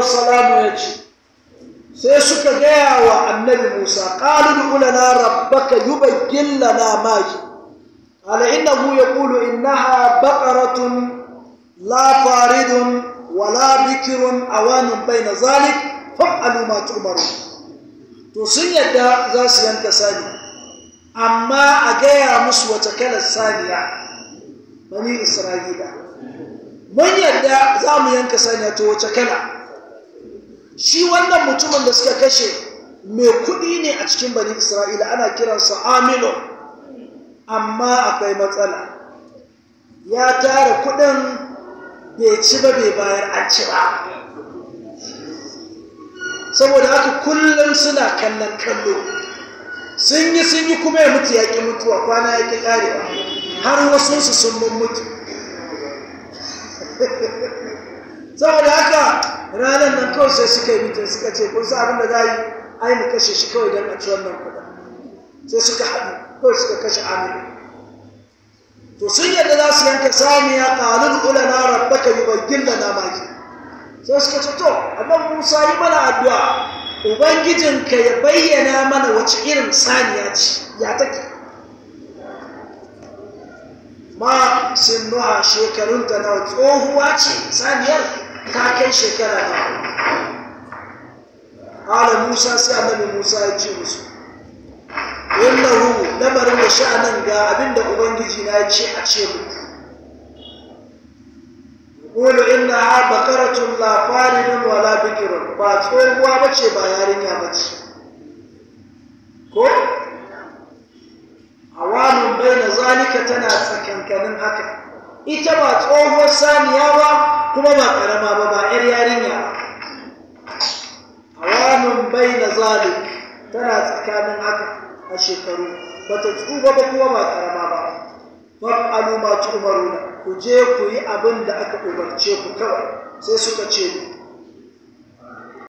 wassalamu ya ce sai suka gaya wa annabi Musa, qalu lana rabbaka yubayyin lana ma hi. Qala innahu yaqulu innaha baqaratun la faridun wala bikrun awanun bayna zalik fa'alu ma tu'marun. To sun yadda za su yanka sani, amma a gaya musu wata kalar saniya. Bani Isra'ila, mun yadda za mu yanka saniya, to wace kala? Shi wannan mutumin da suka kashe mai kuɗi ne a cikin bani Isra'ila, ana kiransa Amino, amma akwai matsala. Ya tara kuɗin, bai ci ba, bai bayar an ci ba. Saboda haka kullum suna kallon kallo. Sun yi kuma ya mutu, ya ƙi mutuwa, kwana ya ƙi ƙarewa, har wasunsu sun mun mutu. Saboda haka ranar nan kawai sai suka yi mutum, suka ce, "Kun sa abin da za yi? Ai mu kashe shi kawai don a ci wannan kuɗin." Sai suka haɗu kawai suka kashe Aminu. To sun yadda za su yanka saniya. Qalu ud'u lana rabbaka yubayyin lana ma hi. Sai suka ce, "To, annabi Musa, yi mana addu'a ubangijinka ya bayyana mana wace irin saniya ce, ya take, ma sinnuha, shekarunta nawa, tsohuwa ce saniyar, ta kai shekara nawa?" Qala Musa, sai annabi Musa ya ce musu, innahu, lamarin da sha'anin, ga abinda ubangiji na ya ce a ce muku, yaqulu innaha baqaratun la faridun wala bikrun. Ba tsohuwa bace, ba yarinya bace, ko awanun baina zalika, tana tsakankanin haka. Ita ba tsohuwar saniya ba, kuma ba karama ba, ba yar yarinya ba. Awanun baina zalik, tana tsakanin haka a shekaru, bata tsufa ba kuma ba karama ba. Fa'alu ma tu'maruna, ku je ku yi abin da aka umarce ku kawai. Sai suka ce